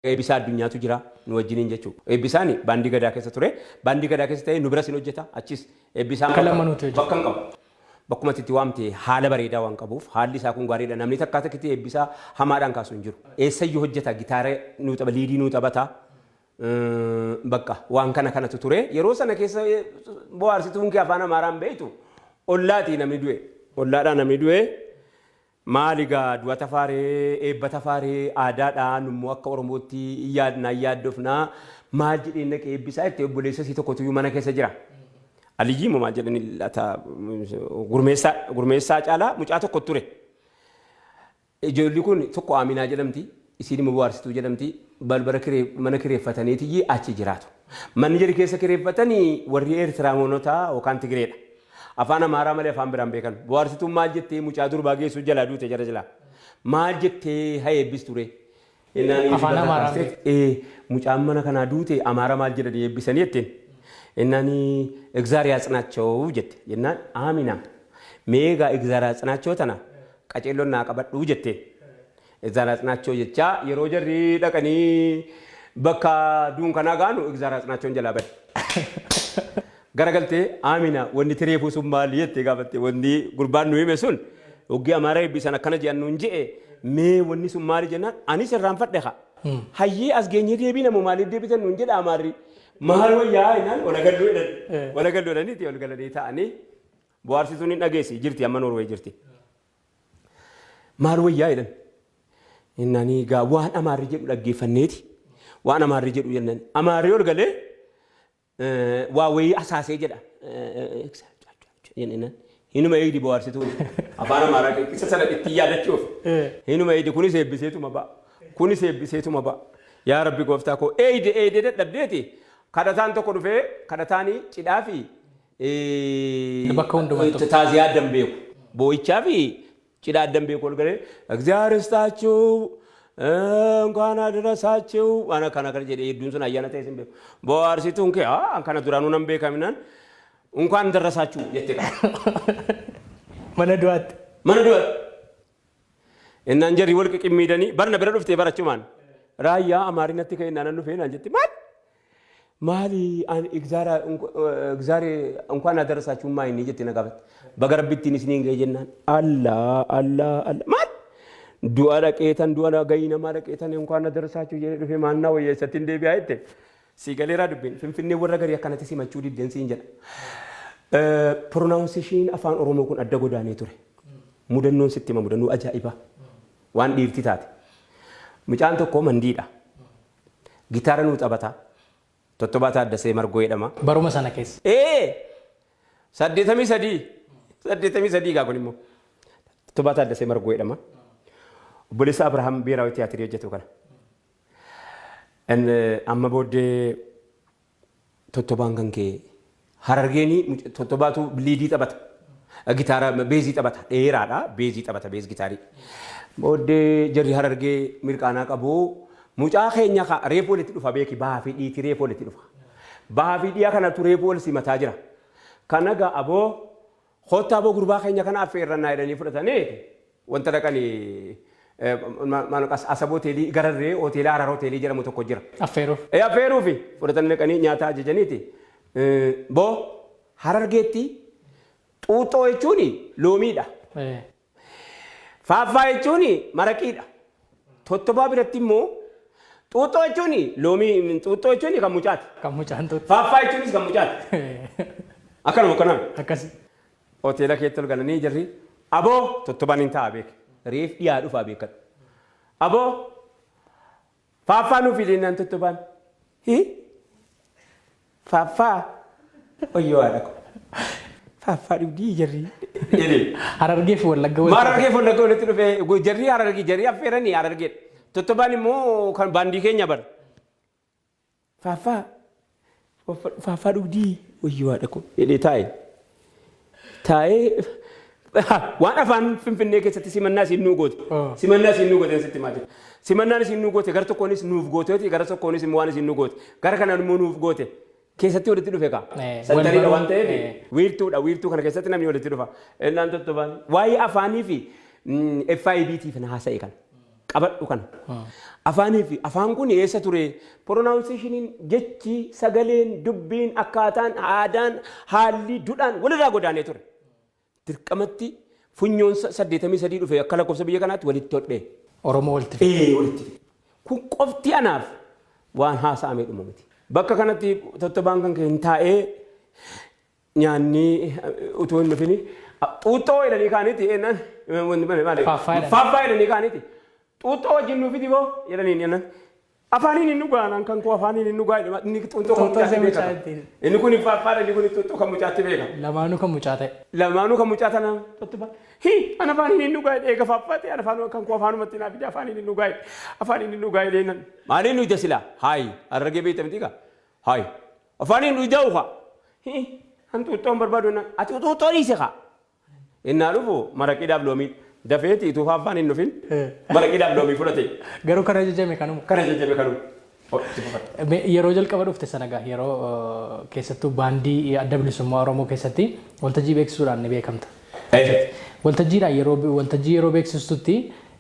Eebbisaa Addunyaatu jira nu wajjiniin jechuudha. Eebbisaan baandii Gadaa keessa ture. Baandii Gadaa keessa ta'ee nu biras hin hojjeta. Achis Eebbisaan Bakka lamanuutti hojjeta. Bakka hin qabu. Bakkuma itti waamte haala bareedaa waan qabuuf, haalli isaa kun gaariidha. Namni takkaa takkitti Eebbisaa hamaadhaan kaasu hin jiru. Eessayyuu hojjeta, gitaara nuu tapha, liidii nuu taphata. Bakka waan kana kanatu ture. Yeroo sana keessa bohaarsituun kee afaan Amaaraan beektu, ollaatii namni du'e. Ollaadhaa namni du'e. Maali gaa, du'a tafaaree, eebba tafaaree, aadaadha, nummoo akka Oromootti hin yaadnaa, hin yaaddofnaa, maal jedheen dhaqee eebbisaa jette. Obboleessa isii tokkotuyyuu mana keessa jira. Aliyyii moo maal jedhani laata, Gurmeessaa, Gurmeessaa caalaa mucaa tokko ture. Ijoolli kun tokko Aaminaa jedhamti, isiin immoo Bohaarsituu jedhamti, balbala kiree mana kireeffataniitiyyi achi jiraatu. Manni jari keessa kireeffatanii warri Eertiraamonotaa yookaan Tigireedha. Afaan Amaaraa malee afaan biraa hin beekan. Bohaarsituun maal jettee, mucaa durbaa geessuu jalaa duute jara jalaa. Maal jettee ha eebbistu ree? Jennaan Afaan eebbi Amaaraa kaasteet mucaan mana kanaa duute, Amaara maal jedhanii eebbisanii jetteen. Jennaan "Egzaar yaatsinaachoo" jette. Jennaan Aamina, mee egaa "Egzaar yaatsinaachoo" tana qaceelloon naa qabadhuu jetteen. "Egzaar yaatsinaachoo" jechaa yeroo jarri dhaqanii bakka duunkanaa ga'anu, "Egzaar yaatsinaachoon" jalaa bade. Garagaltee, "Aamina, wanni tireefuu sun maali?" jettee gaafatte. Wanni gurbaan nu hime sun, hoggii Amaara eebbisan akkana jedhan nuun je'e, mee wanni sun maali jennaan, anis irraanfadhe haa. Hayyee, as geenyee deebiina moo maaliif deebitan nuun jedha Amaarri. Maal wayyaa jennaan, wal agalluu jedhan. Wal agalluu jedhaniiti ol galanii ta'anii, bohaarsituun hin dhageessi jirti, amma Noorwee jirti. Maal wayyaa jedhan. Innaan egaa waan Amaarri jedhu dhaggeeffanneeti. Waan Amaarri jedhu jennaan. Amaarri ol galee waa wayii asaasee jedha. Jennaan hinuma eegdi bohaarsituun. Afaan Amaaraa isa sana ittiin yaadachuuf. Hinuma eegdi, kunis eebbiseetuma ba'a. Kunis eebbiseetuma ba'a. Yaa Rabbi gooftaa koo, eeyde eeyde dadhabdeeti. Kadhataan tokko dhufee, kadhataanii cidhaa fi Bakka hundumattuu. Taaziyaa addan beeku. Boo'ichaa fi cidha addan beeku, ol galee "እግዚአብሔር ይስጣችሁ፣ እንኳን አደረሳችሁ" waan akkana akkana jedhee, hedduun sun ayyaana ta'e sin beeku. Bohaarsituun kee kana duraanuu nan beekaminaan "እንኳን ደረሳችሁ" jette qaba. Mana du'aatti. Mana du'aatti. Innaan jarri wal qiqimmiidanii barna bira dhuftee barachumaan. Raayyaa Amaarinatti ka'e naan dhufee naan jette, maal? Maali an egzaare "እንኳን አደረሳችሁ" maa inni jette na gaafatte. Baga Rabbittiin isiniin ga'e jennaan. Allah, Allah, Allah, maal? Du'a dhaqeetan, du'a gayii namaa dhaqeetan "እንኳን አደረሳችሁ" jedhee dhufee, maannaa wayyeessatti hin deebi'aa jette. Si galeeraa dubbiin Finfinnee warra garii akkanatti simachuu diddeen siin jedha. Pronunciation afaan Oromoo kun adda godaanee ture. Mudannoon sitti hima, mudannoo ajaa'ibaa. Waan dhiirti taate. Mucaan tokko mandiidha. Gitaara nuu taphata. Tottobaa Taaddasee Margoo jedhama. Baruma sana keessa. Ee, 83, 83 gaa kun immoo. Tottobaa Taaddasee Margoo jedhama. Obboleessa Abrahaam Biheeraawi Tiyaatirii hojjetu kana. Amma booddee Tottobaan kan kee Harargeenii, Tottobaatu liidii taphata. Gitaara beezii taphata. Dheeraadha. Beezii taphata, bass gitaarii. Booddee jarri Harargee mirqaanaa qabu. Mucaa keenya reefu walitti dhufa beeki, bahaa fi dhiitii reefu walitti dhufa. Bahaa fi dhiyaa kanatu reefu wal simataa jira. Kana gaa, aboo kottaa, aboo gurbaa keenya kana affeerrannaa jedhanii fudhatanii wanta dhaqanii Asab hoteelii gararree, hoteela Harar hoteelii jedhamu tokko jira. Affeeruuf. Affeeruufi fudhatanii dhaqanii nyaata ajajaniiti. Boo Harargeetti xuuxxoo jechuun loomiidha. Faaffaa jechuun maraqiidha. Tottobaa biratti immoo xuuxxoo jechuun loomii, xuuxxoo jechuun kan mucaati. Kan mucaan xuuxxu. Faaffaa jechuunis kan mucaati. Akkanuma akkanaan. Akkasi. Hoteela keetti ol galanii jarri, aboo tottobaan hin taa'a beek. Reef dhiyaa dhufaa beekadhu. Aboo faaffaa nuuf fidennaan, tottobaan. Hi, faaffaa, wayyoo haadha ko. Faaffaa dhugdii jarri. Jedhee. Harargee fi Wallagga walitti. Harargee fi Wallagga walitti dhufee, jarri Harargee, jarri affeeranii Harargeedha. Tottobaan immoo kan baandii keenya bara. Faaffaa, faaffaa dhugdii, wayyoo haadha ko jedhee taa'e. Taa'ee waan afaan Finfinnee keessatti simannaa isiin nuu goote. Simannaa isiin nuu goote sitti himaa jira. Simannaan isiin nuu goote gara tokkoonis nuuf gooteeti, gara tokkoonis immoo waan isiin nuu goote. Gara kanaan immoo nuuf goote. Keessatti walitti dhufe kaa. Santariidha waan ta'eef wiirtuudha, wiirtuu kana keessatti namni walitti dhufa. Innaan tottobaan waa'ee afaanii fi FIB tiif na haasa'e kana. Qabadhu kana. Afaanii fi afaan kun eessa ture? Pronunciationiin, jechi, sagaleen, dubbiin, akkaataan, aadaan, haalli, dudhaan walirraa godaanee ture. Dirqamatti funyoon 83 dhufe akka lakkoofsa biyya kanaatti walitti hodhee. Oromoo walitti fide. Ee, walitti fide. Kun qofti anaaf waan haasa'amee dhuma miti. Bakka kanatti tottobaan kan kee hin taa'ee nyaanni utuu hin dhufini xuuxxoo jedhanii kaaniiti eennan Faaffaa jedhanii. Faaffaa jedhanii kaaniiti. Xuuxxoo wajjin nuuf fidi boo jedhaniin jennan. Afaaniin hin dhugaa kan koo afaaniin hin dhugaa jedhama. Inni xuuxxoo kan Xuuxxoo mucaatti isa beeka. mucaatti. Inni kun faaffaadha, inni kun xuuxxoo kan mucaatti beeka. Lamaanuu kan mucaa ta'e. Lamaanuu kan mucaa tana tottobaa. Hi, ana afaaniin hin dhugaa eega faaffaate, ana afaan kan koo afaanumatti naa fide, afaaniin hin dhugaa, afaaniin hin dhugaa jedheenan. Maaliin nuyi silaa? Haayi, Harargee beekta miti kaa? Haayi, afaaniin nuyi da'u kaa? Hi, an xuuxxoon barbaadu naan. Ati xuuxxoo dhiise kaa? Innaa dhufu maraqiidhaaf loomii dafeeti utuu faaffaan hin dhufin maraqiidhaaf loomii fudhate. Garuu kana jajjame kanuma. Kana jajjabe kanuma. Yeroo jalqaba dhufte sana gaa yeroo keessattuu baandii Adda Bilisummaa Oromoo keessatti waltajjii beeksisuudhaan ni beekamta. Waltajjiidhaan yeroo waltajjii yeroo beeksistutti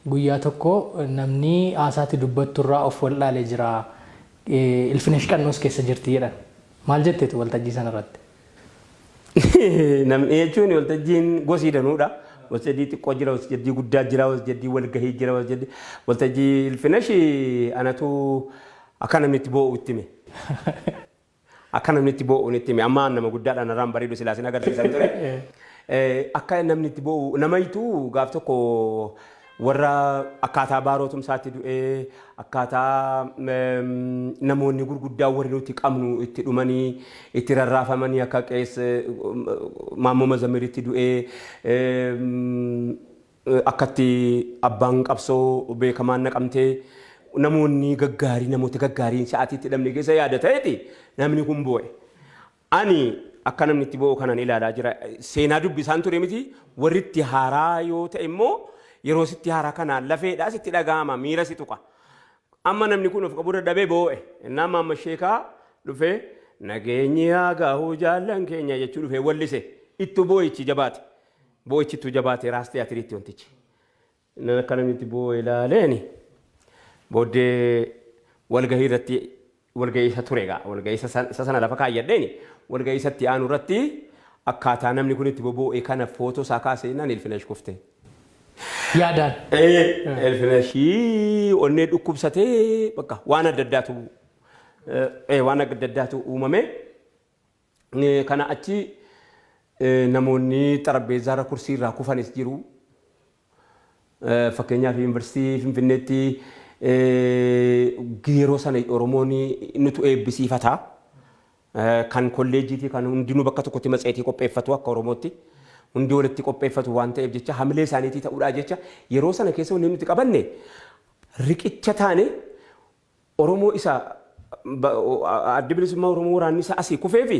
guyyaa tokko namni haasaatti dubbatturraa of wallaalee jira. Ilfinesh Qannoos keessa jirti jedhan. Maal jetteetu waltajjii sanarratti? Namni jechuun waltajjiin gosii danuudha. Waltajjii xiqqoo jira, waltajjii guddaa jira, waltajjii walgahii jira, waltajjii Ilfinesh anatu akka namni itti boo'u itti hime. Akka namni itti boo'u itti hime. Amma nama guddaadhaan narraan bareedu silaa sin agarsiisan ture. Akka namni itti boo'u namayitu gaaf tokko warra akkaataa Baaroo Tumsaatti du'ee, akkaataa namoonni gurguddaa warri nuti qabnu itti dhumanii itti rarraafamanii, akka qees Maammoo Mazamiritti du'ee, akkatti abbaan qabsoo beekamaan Naqamtee, namoonni gaggaarii, namoota gaggaariin sa'aatii itti dhabne keessa yaada ta'eeti namni kun boo'e. Ani akka namni itti boo'u kanan ilaalaa jira. Seenaa dubbisaan ture miti, warri itti haaraa yoo ta'e immoo yeroo sitti haaraa kanaan lafeedhaa sitti dhaga'ama, miira si tuqa. Amma namni kun of qabuu dadhabee boo'e. Innaan Maamma Sheekaa dhufee "Nageenyi haa gahu jaallan keenya" jechuu dhufee wallise. Ittu boo'ichi jabaate. Boo'ichi ittu jabaate Raas Tiyaatiriitti wantichi. Inni akka namni itti boo'e ilaaleeni booddee walgahii irratti, walgahii isa ture egaa walgahii isa sana lafa kaayyadheeni walgahii isatti aanu irratti akkaataa namni kun itti boboo'e kana footoo isaa kaasee jennaan Ilfinesh kufte. Yaadaan. Ilfineshii onnee dhukkubsatee bakka waan adda addaatu uumame. Kana achi namoonni xarapheezzaarra kursii irraa kufanis jiru. Fakkeenyaaf, Yuunivarsiitii Finfinneetti yeroo sana Oromoon nutu eebbisiifata. Kan kolleejjiitii kan hundinuu bakka tokkotti matseetii qopheeffatu, akka Oromootti. Hundi walitti qopheeffatu waan ta'eef jecha, hamilee isaaniitii ta'uudhaa jecha, yeroo sana keessa wanni nuti qabanne riqicha taane Oromoo isa Addi Bilisummaa Oromoo waraanni isaa asii kufee fi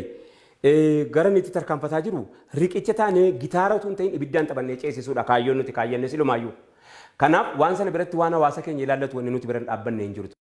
gara inni itti tarkaanfataa jiru riqicha taane gitaara utuu hin ta'in ibiddaan taphannee ceesisuudha kaayyoon nuti kaayyanne silumaayyuu. Kanaaf waan sana biratti waan hawaasa keenya ilaallatu wanni nuti bira hin dhaabbanne hin jiru.